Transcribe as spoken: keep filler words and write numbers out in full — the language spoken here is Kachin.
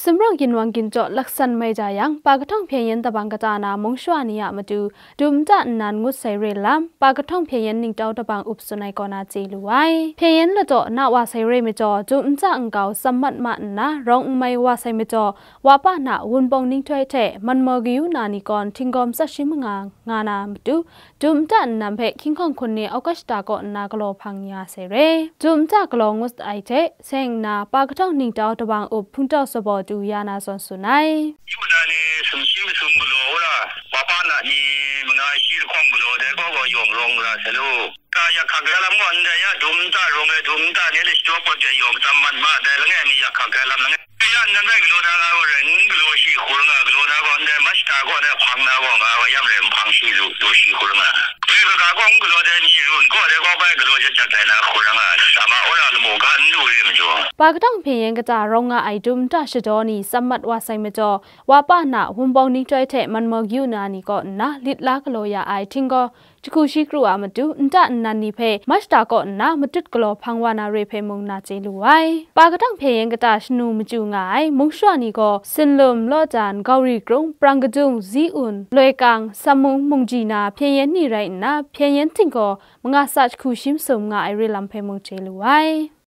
Sumrawng ginwang ginjaw laksan mai ja yang, Pakatawng Hpyen Yen Dabang kata na mung shawa ni a matu dum nta nnan ngut sai re lam, Pakatawng Hpyen Yen ningtau dabang up tsun ai kaw na chye lu ai. Hpyen Yen ladaw na wa sai re majaw, dum nta nkau tsam mat ma nna, rawng n mai wa sai majaw, wa pa na wunpawng ninghtoi hte manmaw kayu na ni kawn htinggawm tsa shi manga nga na matu, dum nta nnan hpe hkying hkawng hkun ni August shata kaw nna galaw hpang ya sai re. Dum nta galaw ngut ai hte seng nna, Pakatawng ningtau dabang up Hpungtau Sabaw du ya na zawn tsun ai. Yu na ni sumshi masum galaw wora, wa pa na ni manga shi lahkawng galaw dai gaw gaw yawng rawng ra sai lu. Ka yak hkak rai lam gaw ndai ya, dum nta rawng ai, dum nta ni le shadaw pawt de yawng tsam mat ma, dai langai mi yak hkak rai lam langai. Ya nan bai galaw na nga gaw rai, n galaw shi hkur nga, galaw na gaw ndai ma shata gaw dai hpang na gaw nga gaw yam rai, n hpang shi lu, lu shi hkur nga. Bai kaga gaw n galaw dai mi run gaw dai gaw bai galaw jat jat ai na hkur nga, sama wora lamu ga n lu re majaw. Pakatawng Hpyen Yen kata rawng nga ai dum nta shadaw ni tsam mat wa sai majaw, wa pa na wunpawng ninghtoi hte manmaw kayu na ni kaw nna lit la galaw ya ai htinggaw, jahku shi kru a matu, nta nnan ni hpe ma shata kaw nna matut galaw hpang wa na re hpe mung na chye lu ai. Pakatawng Hpyen Yen kata shanu machyu nga ai mung shawa ni gaw, Sinlum, Lawdan, Gauri Krung, Prang Kadung, Zi Un, Loi Kang, Sammung, Mungji na Hpyen Yen ni rai nna, Hpyen Yen htinggaw manga tsa jahku shi masum nga ai re lam hpe mung chye lu ai.